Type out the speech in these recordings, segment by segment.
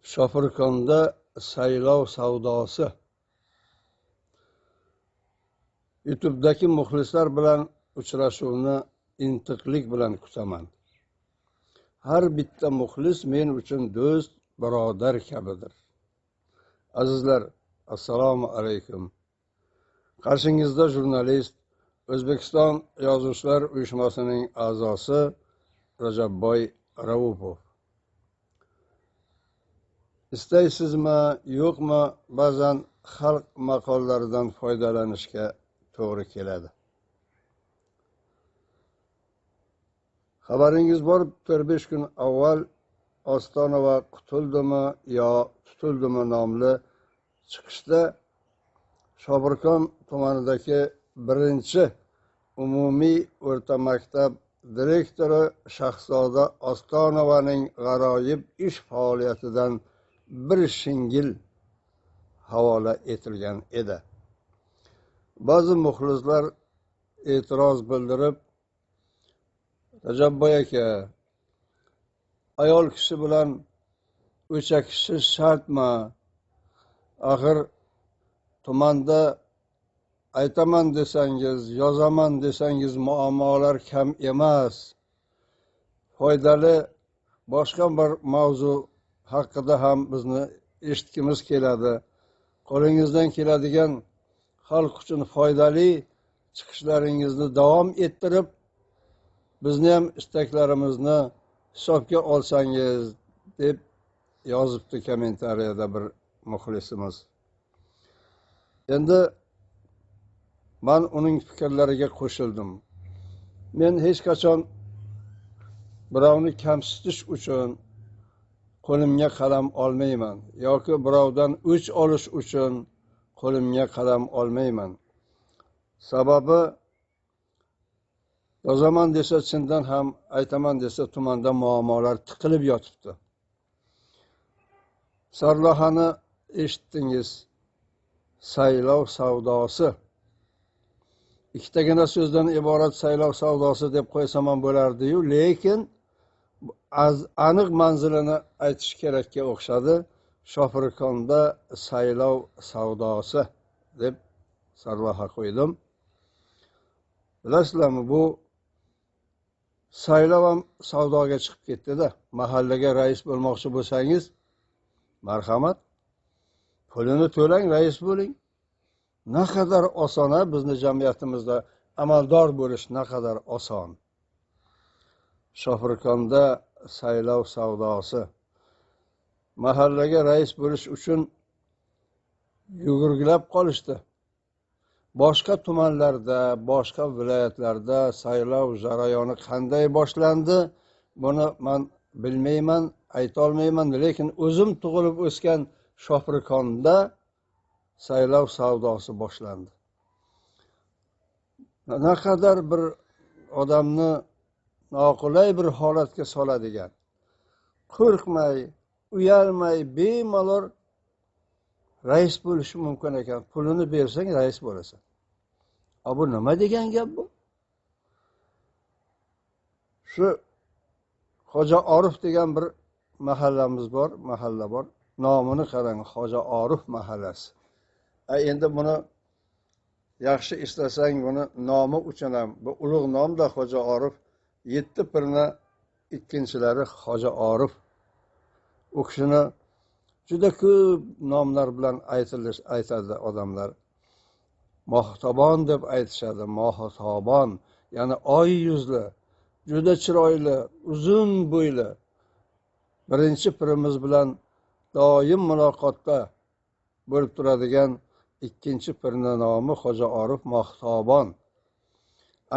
Shofirkonda saylov savdosi. YouTube'dagi muxlislar bilan uchrashuvni intiqlik bilan kutaman. Har bitta muxlis men uchun do'st, birodar kabidir. Azizlar, assalomu alaykum. Qarshingizda jurnalist, O'zbekiston Yozuvchilar uyushmasining a'zosi Rajabboy Raupov. Istaysizmi, yo'qmi, ba'zan xalq maqollaridan foydalanishga to'g'ri keladi. Xabaringiz bor, 4-5 kun avval Ostonova qutuldimi yo tutuldimi nomli chiqishda Shofirkon tumanidagi birinchi umumiy o'rta maktab direktori Shahzoda Ostonovaning g'aroyib ish faoliyatidan bir shingil havola etilgan edi. Ba'zi muxlislar e'tiroz bildirib, Rajabboy aka, ayol kishi bilan o'chakishish shartmi? Axir tumanda aytaman desangiz, yozaman desangiz muammolar kam emas. Foydali boshqa bir mavzu haqida ham bizni eshitgimiz keladi. Qo'lingizdan keladigan xalq uchun foydali chiqishlaringizni davom ettirib, bizni ham istaklarimizni hisobga olsangiz deb yozibdi kommentariyada bir muxlisimiz. Endi men uning fikrlariga qo'shildim. Men hech qachon birovni kamsitish uchun qo'limga qalam olmayman yoki birovdan o'ch olish uchun qo'limga qalam olmayman. Sababi yozaman desa, chindan ham aytaman desa tumanda muammolar tiqilib yotibdi. Sarlavhani eshitdingiz. Saylov savdosi. Ikkitagina so'zdan iborat saylov savdosi deb qo'ysam ham bo'lardi-yu, lekin aniq manzilini aytish kerakka o'xshadi. Shofirkonda saylov savdosi deb sarlavha qo'ydim. Bilasizlarmi, bu saylov ham savdoga chiqib ketdi-da. Mahallaga rais bo'lmoqchi bo'lsangiz, marhamat, pulini to'lang, rais bo'ling. Naqadar oson a bizni jamiyatimizda amaldor bo'lish, naqadar oson. Shofirkonda saylov savdosi. Mahallaga rais bo'lish uchun yugurgilab qolishdi. Boshqa tumanlarda, boshqa viloyatlarda saylov jarayoni qanday boshlandi, buni men bilmayman, ayta olmayman, lekin o'zim tug'ilib o'sgan Shofirkonda saylov savdosi boshlandi. Naqadar bir odamni noqulay bir holatga soladigan, qo'rqmay, uyalmay, bemalol rais bo'lishi mumkin ekan. Pulini bersang rais bo'lasan. A bu nima degan gap bu? Shu Xo'ja Orif degan bir mahallamiz bor, mahalla bor. Nomini qarang, Xo'ja Orif mahallasi. Endi buni yaxshi eslasang, buni nomi uchun ham bu ulug' nomda Xo'ja Orif, 7 pirni ikkinchilari Xo'ja Orif. U kishini juda ko'p nomlar bilan aytadi odamlar. Mohtobon deb aytishadi, Mohtobon, ya'ni oy yuzli, juda chiroyli, uzun bo'yli. Birinchi pirimiz bilan doim muloqotda bo'lib turadigan ikkinchi pirning nomi Xo'ja Orif Mohtobon.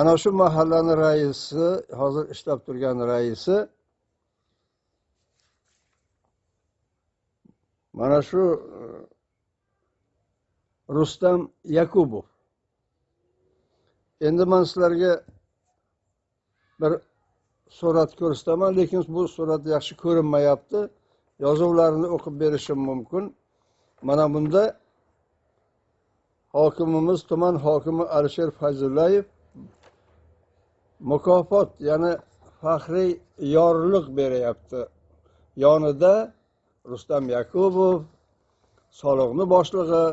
Ana shu mahallaning raisi, hozir ishlab turgan raisi mana shu Rustam Yakubov. Endi men sizlarga bir surat ko'rsataman, lekin bu surat yaxshi ko'rinmayapti. Yozuvlarini o'qib berishim mumkin. Mana bunda hokimimiz, tuman hokimi Alisher Fayzullayev mukofot, ya'ni faxriy yorliq beryapti. Yonida Rustam Yakubov, soliqni boshlig'i,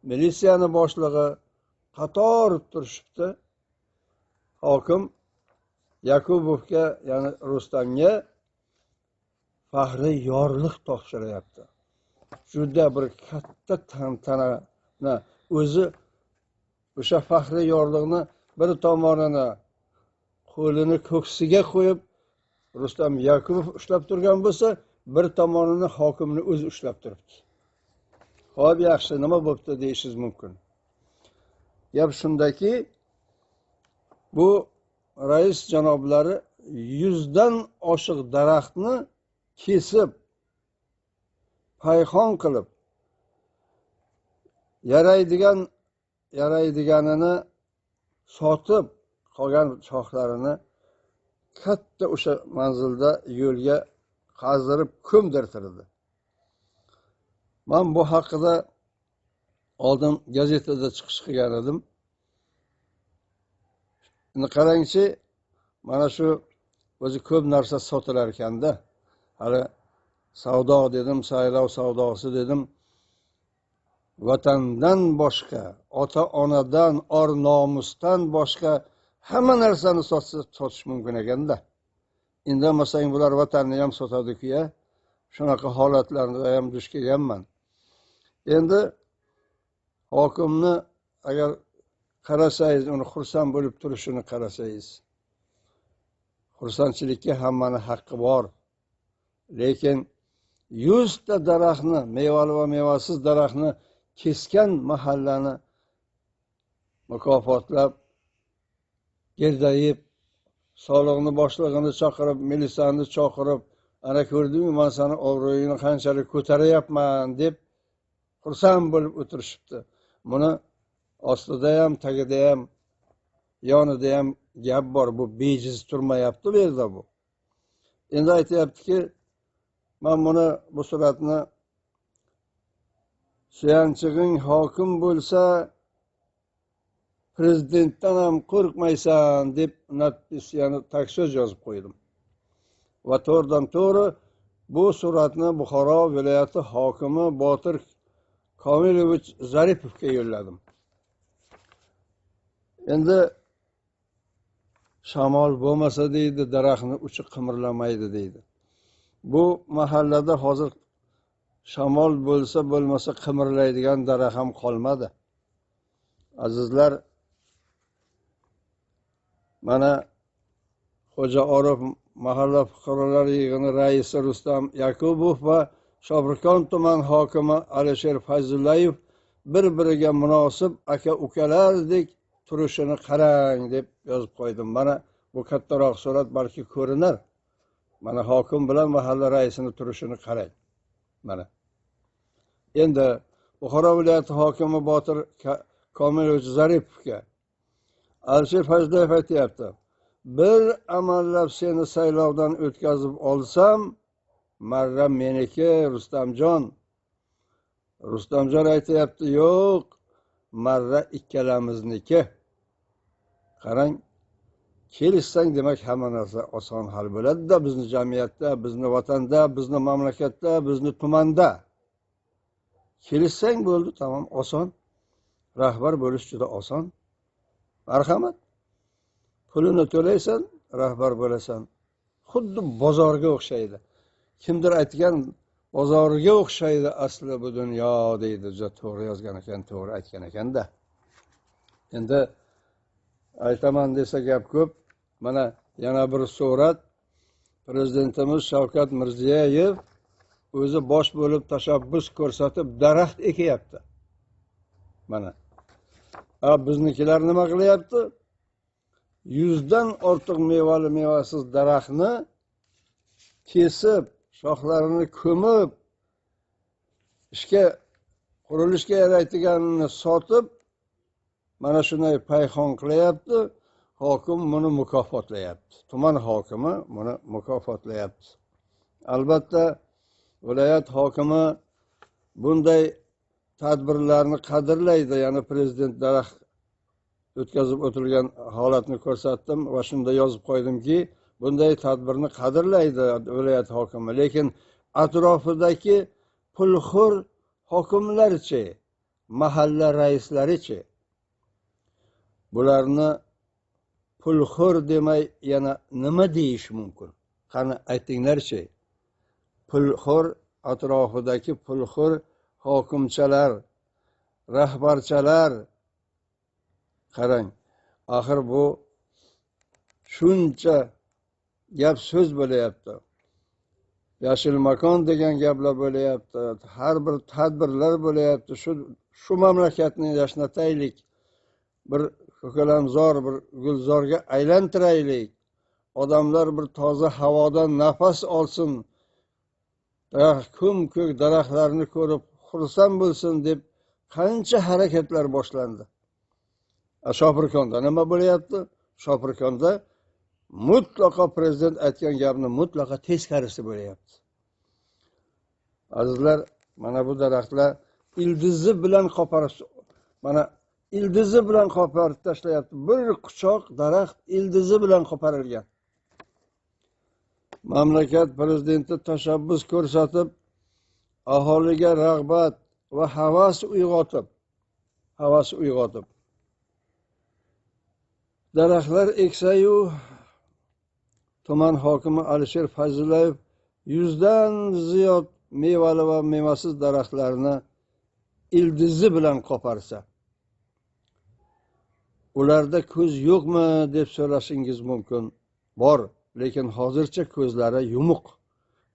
militsiyani boshlig'i qator turishibdi. Hokim Yakubovga, ya'ni Rustamga faxriy yorliq topshiryapti. Juda bir katta tantana. O'zi o'sha faxriy yorliqni bir tomonini qo'lini ko'ksiga qo'yib Rustam Yakubov ushlab turgan bo'lsa, bir tomonini hokimni o'zi ushlab turibdi. Xo'p, yaxshi, nima bo'pti deyishingiz mumkin. Gap shundaki, bu rais janoblari 100 dan oshiq daraxtni kesib, payxon qilib, yaraydiganini sotib, qolgan shoxlarini katta o'sha manzilda yo'lga qazdirib ko'mdirtirdi. Men bu haqida oldin gazetada chiqish qilgan edim. Endi qarangchi, mana shu o'zi ko'p narsa sotilar ekanda. Hali savdo dedim, saylov savdosi dedim. Vatandan boshqa, ota-onadan, or-nomusdan boshqa hamma narsani sotish mumkin ekanda. Indamasang bular vatanni ham sotadi-ku-ya. Shunaqa holatlarga ham duch kelganman. Endi hokimni agar qarasangiz, uni xursand bo'lib turishini qarasangiz, xursandchilikka hammani haqqi bor. Lekin 100 ta daraxtni, mevali va mevasiz daraxtni kesgan mahallani mukofotlab, gerdayib, soliqni boshlig'ini chaqirib, militsiyani chaqirib, ana ko'rdingmi, men seni obro'yingni qanchalik ko'tarayapman deb xursand bo'lib o'tirishibdi. Buni ostida ham, tagida ham, yonida ham gap bor. Bu bejiz turmayapti bu yerda bu. Endi aytayaptiki, men buni, bu suratni suyanchig'ing hokim bo'lsa, prezidentdan ham qo'rqmaysan deb nadpis, ya'ni tagso'z yozib qo'ydim. Va to'g'ridan to'g'ri bu suratni Buxoro viloyati hokimi Botir Komilovich Zaripovga yo'lladim. Endi shamol bo'lmasa deydi, daraxtni uchi qimirlamaydi deydi. Bu mahallada hozir shamol bo'lsa bo'lmasa qimirlaydigan daraxt ham qolmadi. Azizlar, mana Xo'ja Orif mahalla fuqarolar yig'ini raisi Rustam Yakubov va Shobirkon tuman hokimi Alisher Fayzullayev bir-biriga munosib aka-ukalardek turishini qarang deb yozib qo'ydim. Mana bu kattaroq surat balki ko'rinar. Mana hokim bilan mahalla raisini turishini qarang. Mana. Endi Buxoro viloyati hokimi Botir Komilovich Zaripovga Alisher Fayzullayev aytayapti: bir amallab seni saylovdan o'tkazib olsam, marra meniki, Rustamjon. Rustamjon aytayapti, yo'q, marra ikkalamizniki. Qarang, kelishsang demak hamma narsa oson hal bo'ladi-da bizni jamiyatda, bizni vatanda, bizni mamlakatda, bizni tumanda. Kelishsang bo'ldi, tamom, oson. Rahbar bo'lish juda oson. Marhamat. Pulini to'laysan, rahbar bo'lasan. Xuddi bozorga o'xshaydi. Kimdir aytgan, bozorga o'xshaydi asli bu dunyo deydi. Juda to'g'ri yozgan ekan, to'g'ri aytgan ekanda. Endi aytaman desa gap ko'p. Mana yana bir surat. Prezidentimiz Shavkat Mirziyoyev o'zi bosh bo'lib tashabbus ko'rsatib daraxt ekyapti. Mana. Biznikilar nima qilyapti? 100 dan ortiq mevali mevasiz daraxtni kesib, shoxlarini ko'mib, ishga, qurilishga yaraydiganini sotib, mana shunday payxon qilyapti. Hokim buni mukofotlayapti. Tuman hokimi buni mukofotlayapti. Albatta, viloyat hokimi bunday tadbirlarni qadrlaydi. Ya'ni prezident daraxt o'tkazib o'tilgan holatni ko'rsatdim va shunda yozib qo'ydimki, bunday tadbirni qadrlaydi viloyat hokimi, lekin Atrofidagi pulxo'r hokimlarchi, mahalla raislarichi? Bularni pulxo'r demay yana nima deyish mumkin? Qani aytinglarchi. Pulxo'r atrofidagi pulxo'r hokimchalar, rahbarchalar, qarang, axir bu shuncha gap so'z bo'layapti. Yashil makon degan gaplar bo'layapti, har bir tadbirlar bo'layapti. Shu mamlakatni yashnataylik, bir ko'kalamzor, bir gulzorga aylantiraylik. Odamlar bir toza havodan nafas olsin, ko'm-ko'k daraxtlarni ko'rib xursand bo'lsin deb qancha harakatlar boshlandi. Shopirkonda nima bo'layapti? Shopirkonda mutlaqo prezident aytgan gapni mutlaqo teskarisi bo'layapti. Azizlar, mana bu daraxtlar ildizi bilan qoparib, mana ildizi bilan qoparib tashlayapti. Bir quchoq daraxt ildizi bilan qoparilgan. Mamlakat prezidenti tashabbus ko'rsatib, aholiga rag'bat va havas uyg'otib daraxtlar eksayu, tuman hokimi Alisher Fayzullayev 100 dan ziyod mevali va mevasiz daraxtlarni ildizi bilan qoparsa, ularda ko'z yo'qmi deb so'rashingiz mumkin. Bor, lekin hozircha ko'zlari yumuq.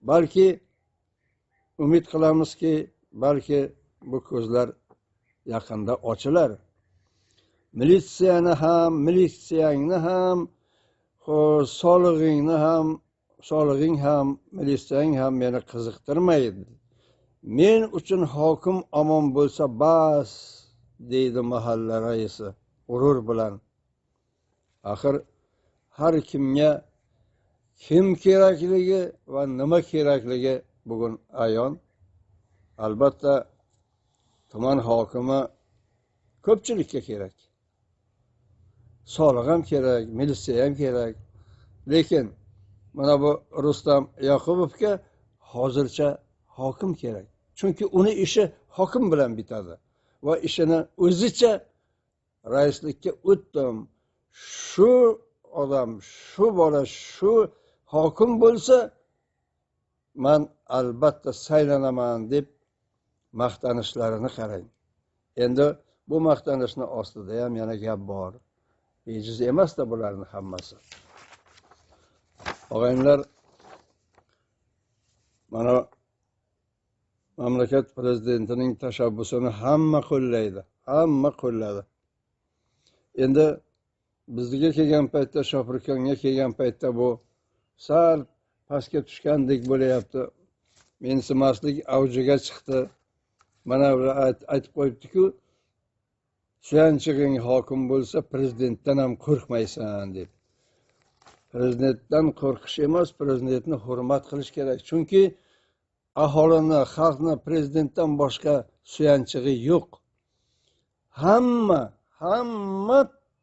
Balki umid qilamizki, balki bu ko'zlar yaqinda ochilar. Militsiyani ham, militsiyangni ham, solig'ingni ham, solig'ing ham, militsiyang ham meni qiziqtirmaydi. Men uchun hokim omon bo'lsa bas, deydi mahalla raisi g'urur bilan. Axir har kimga kim kerakligi va nima kerakligi bugun ayon. Albatta tuman hokimi ko'pchilikka kerak. Soliq ham kerak, militsiya ham kerak. Lekin mana bu Rustam Yoqubovga hozircha hokim kerak. Chunki uni ishi hokim bilan bitadi va ishini o'zicha raislikka o'tdim, shu odam, shu bola, shu hokim bo'lsa, men albatta saylanaman deb maqtanishlarini qarang. Endi bu maqtanishni ostida ham yana gap bor. Bejiz emas-da bularning hammasi. Og'aynilar, mana mamlakat prezidentining tashabbusini hamma qo'llaydi, hamma qo'lladi. Endi bizga kelgan paytda, Shopirkonga kelgan paytda bu sal pastga tushgandek bo'layapti. Mensimaslik avjiga chiqdi. Mana aytib qo'yibdi-ku, suyanchig'ing hokim bo'lsa, prezidentdan ham qo'rqmaysan deb. Prezidentdan qo'rqish emas, prezidentni hurmat qilish kerak. Chunki aholini, xalqni prezidentdan boshqa suyanchig'i yo'q. Hamma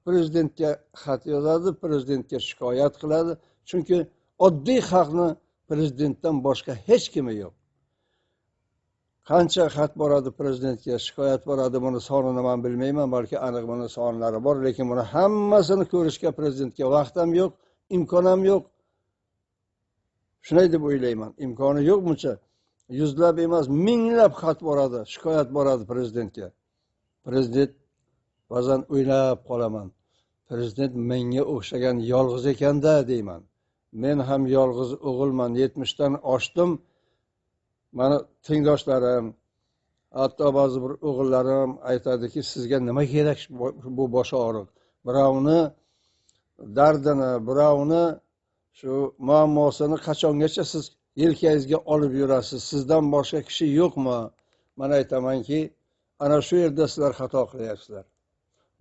prezidentga xat yozadi, prezidentga shikoyat qiladi. Chunki oddiy xalqni prezidentdan boshqa hech kimi yo'q. Qancha xat boradi prezidentga, shikoyat boradi, buni sonini men bilmayman, balki aniq buni sonlari bor, lekin buni hammasini ko'rishga prezidentga vaqt ham yo'q, imkon ham yo'q. Shunday deb o'ylayman, imkoni yo'q buncha. Yuzlab emas, minglab xat boradi, shikoyat boradi prezidentga. Prezident ba'zan o'ylab qolaman. Prezident menga o'xshagan yolg'iz ekanda deyman. Men ham yolg'iz o'g'ilman, 70 dan oshdim. Mana tengdoshlarim, hatto ba'zi bir o'g'illarim aytadiki, sizga nima kerak bu bosh og'riq? Birovni dardini, birovni shu muammosini qachongacha siz yelkangizga olib yurasiz? Sizdan boshqa kishi yo'qmi? Men aytamanki, ana shu yerda sizlar xato qilyapsizlar.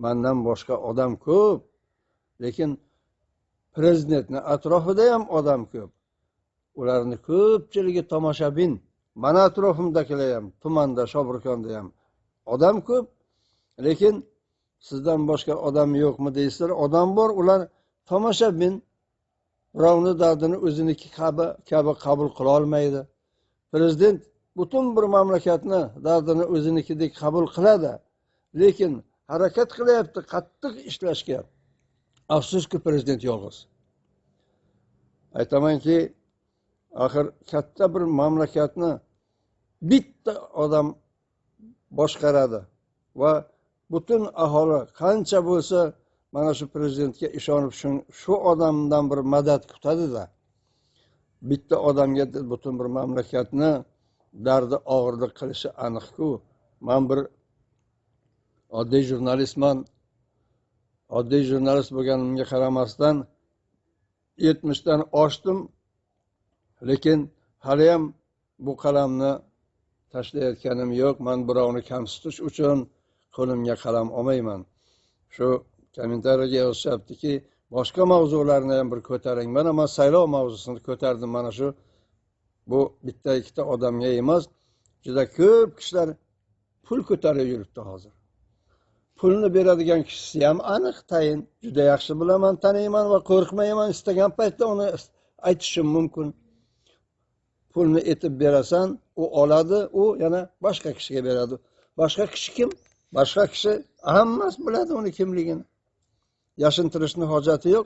Mendan boshqa odam ko'p, lekin prezidentning atrofida ham odam ko'p. Ularning ko'pchiligi tomoshabin. Mana atrofimdagilar ham, tumanda, Shobirkonda ham odam ko'p, lekin sizdan boshqa odam yo'qmi deysizlar, odam bor, ular tomoshabin. Birovning dardini o'ziniki kabi qabul qila olmaydi. Prezident butun bir mamlakatni dardini o'zinikidek qabul qiladi, lekin harakat qilyapti qattiq ishlashga. Afsuski, prezident yolg'iz. Aytamanki, axir katta bir mamlakatni bitta odam boshqaradi va butun aholi qancha bo'lsa mana shu prezidentga ishonib shu odamdan bir madad kutadi-da. Bitta odamga butun bir mamlakatni dardi og'irlik qilishi aniq-ku. Men bir oddiy jurnalistman. Oddiy jurnalist bo'lganimga qaramasdan 70 dan oshdim, lekin hali ham bu qalamni tashlayotganim yo'q. Men birovni kamsitish uchun qo'limga qalam olmayman. Shu kommentariyaga yozishyaptiki, boshqa mavzularni ham bir ko'taring. Mana men saylov mavzusini ko'tardim. Mana shu bu bitta ikkita odamga emas, juda ko'p kishilar pul ko'tarib yuribdi hozir. Pulni beradigan kishisi ham aniq tayin, juda yaxshi bilaman, taniyman va qo'rqmayman, istagan paytda uni aytishim mumkin. Pulni etib berasan, u oladi, u yana boshqa kishiga beradi. Boshqa kishi kim? Boshqa kishi hammasi biladi uni kimligini. Yashintirishni hojati yo'q.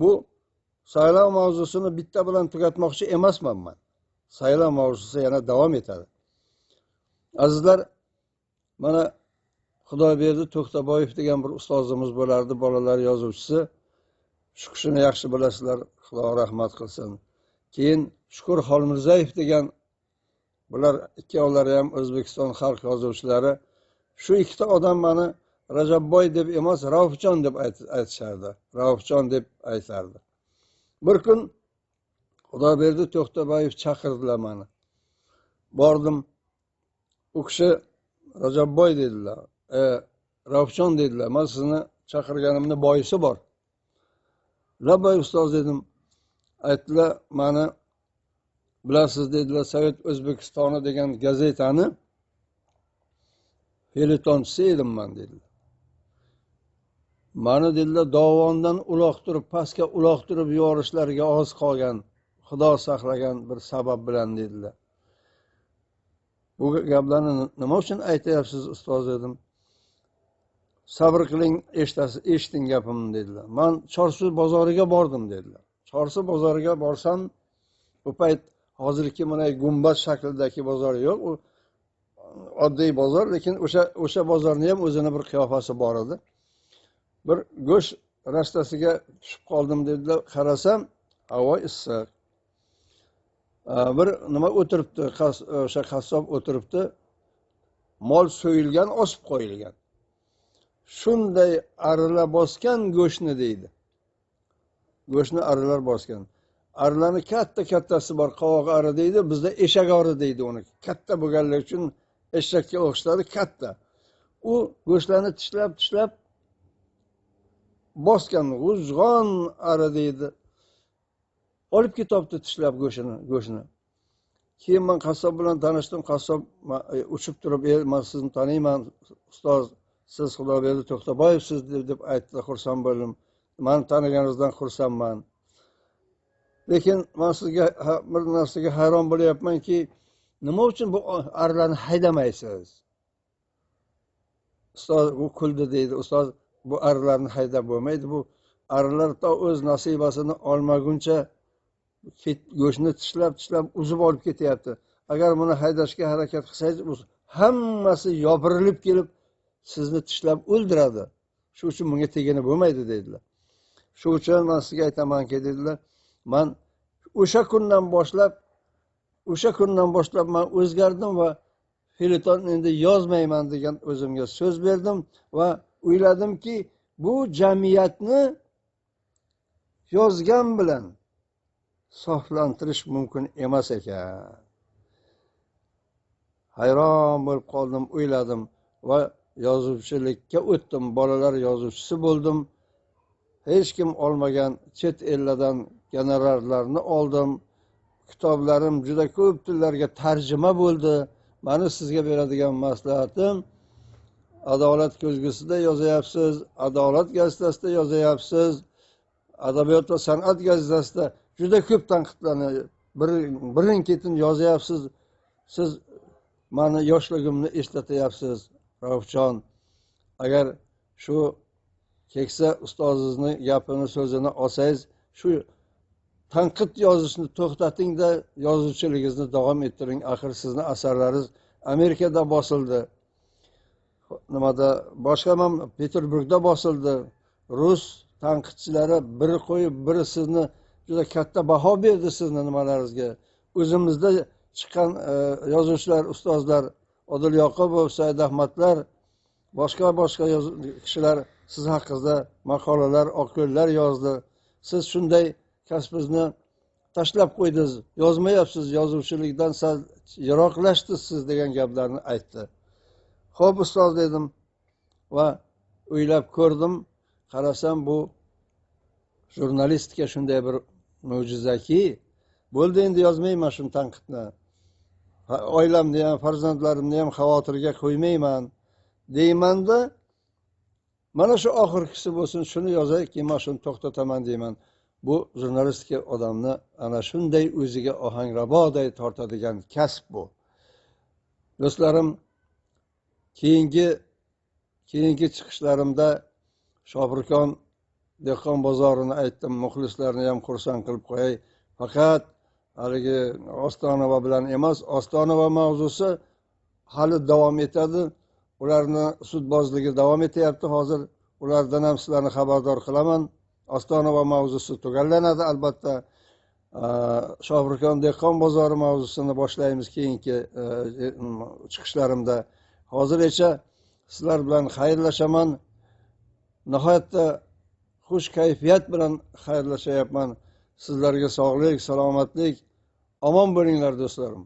Bu saylov mavzusini bitta bilan tugatmoqchi emasman men. Saylov mavzusi yana davom etadi. Azizlar, mana Xudoyberdi To'xtaboyev degan bir ustozimiz bo'lardi, bolalar yozuvchisi. Shu kishini yaxshi bilasizlar, Xudo rahmat qilsin. Keyin Shukur Xolmirzayev degan, bular ikkovlari ham O'zbekiston xalq yozuvchilari. Shu ikkita odam meni Rajabboy deb emas, Raufjon deb aytishardi. Raufjon deb aytardi. Bir kun Xudoyberdi To'xtaboyev chaqirdilar meni. Bordim. U kishi Rajabboy dedilar. Raufjon dedilar. Men sizni chaqirganimni boisi bor. Labbay ustoz dedim. Aytdilar, meni bilasiz dedilar, Sovet O'zbekistoni degan gazetani feletonchisi edim men dedilar. Meni dedilar, dovondan uloqtirib, pastga uloqtirib yuborishlariga oz qolgan, Xudo saqlagan bir sabab bilan dedilar. Bu gaplarni nima uchun aytayapsiz ustoz dedim. Sabr qiling, eshitasiz, eshiting gapimni dedilar. Men Chorsu bozoriga bordim dedilar. Chorsu bozoriga borsam, bu payt hozirgi mana gumbaz shaklidagi bozor yo'q, u oddiy bozor, lekin o'sha bozorning ham o'zini bir qiyofasi bor edi. Bir go'sht rastasiga tushib qoldim dedilar. Qarasam, havo issiq. Bir nima o'tiribdi, o'sha qassob o'tiribdi. Mol so'yilgan, osib qo'yilgan. Shunday arilar bosgan go'shtni deydi. Go'shtni arilar bosgan. Arilarni katta-kattasi bor, qovoq ari deydi, bizda eshak ari deydi uni. Katta bo'lganligi uchun eshakka o'xshatadi, katta. U go'shtlarni tishlab-tishlab bosgan, g'uzg'on ari deydi. Olib ketibdi tishlab go'shtini. Keyin men qassob bilan tanishdim. Qassob uchib turib, "Men sizni taniyman, ustoz, siz Xudoyberdi To'xtaboyevsiz" deb aytdi. Xursand bo'ldim. Meni taniganingizdan xursandman. Lekin men sizga bir narsaga hayron bo'lyapmanki, nima uchun bu arilarni haydamaysiz? Ustoz u kuldi deydi. Ustoz, bu arilarni haydab bo'lmaydi. Bu arilar to o'z nasibasini olmaguncha go'shtni tishlab-tishlab uzib olib ketyapti. Agar buni haydashga harakat qilsangiz, hammasi yopirilib kelib sizni tishlab o'ldiradi. Shu uchun bunga tegini bo'lmaydi dedilar. Shu uchun men sizga aytamanki dedilar, men o'sha kundan boshlab men o'zgardim va feleton endi yozmayman degan o'zimga so'z berdim va o'yladimki, bu jamiyatni yozgan bilan soflantirish mumkin emas ekan. Hayron bo'lib qoldim, o'yladim va yozuvchilikka o'tdim, bolalar yozuvchisi bo'ldim. Hech kim olmagan chet ellardan gonorarlarni oldim. Kitoblarim juda ko'p tillarga tarjima bo'ldi. Meni sizga beradigan maslahatim, Adolat ko'zgusida yozyapsiz, Adolat gazetasida yozyapsiz, Adabiyot va san'at gazetasida juda ko'p tanqidlarni birin-ketin yozyapsiz. Siz mani yoshligimni eslatyapsiz, Raufjon. Agar shu keksa ustozingizni gapini, so'zini olsangiz, shu tanqid yozishni to'xtating-da, yozuvchiligingizni davom ettiring. Axir sizni asarlaringiz Amerikada bosildi. Nimada, boshqa ham Peterburgda bosildi. Rus tanqidchilari biri qo'yib, biri sizni juda katta baho berdi sizni nimalaringizga. O'zimizda chiqqan yozuvchilar, ustozlar, Odil Yoqubov, Said Ahmadlar, boshqa boshqa kishilar siz haqingizda maqolalar, oqko'llar yozdi. Siz shunday kasbingizni tashlab qo'ydingiz, yozmayapsiz, yozuvchilikdan sal yiroqlashdingiz siz degan gaplarni aytdi. Xo'p ustoz dedim va o'ylab ko'rdim, qarasam bu jurnalistika shunday bir mo'jizaki, bo'ldi endi yozmayman shuni tanqidni. Oilamni ham, farzandlarimni ham xavotirga qo'ymayman deymanda, mana shu oxirgisi bo'lsin, shuni yozay, keyin mana shuni to'xtataman deyman. Bu jurnalistika odamni ana shunday o'ziga ohangraboday tortadigan kasb bu. Do'stlarim, keyingi chiqishlarimda Shopirkon dehqon bozorini aytdim, muxlislarni ham xursand qilib qo'yay. Faqat haligi Ostonova bilan emas, Ostonova mavzusi hali davom etadi. Ularni sudbozligi davom etyapti hozir. Ulardan ham sizlarni xabardor qilaman. Ostonova mavzusi tugallanadi albatta. Shopirkon dehqon bozori mavzusini boshlaymiz keyingi chiqishlarimda. Hozir esa sizlar bilan xayrlashaman. Nihoyatda xush kayfiyat bilan xayrlashyapman. Sizlarga sog'lik, salomatlik, omon bo'linglar do'stlarim.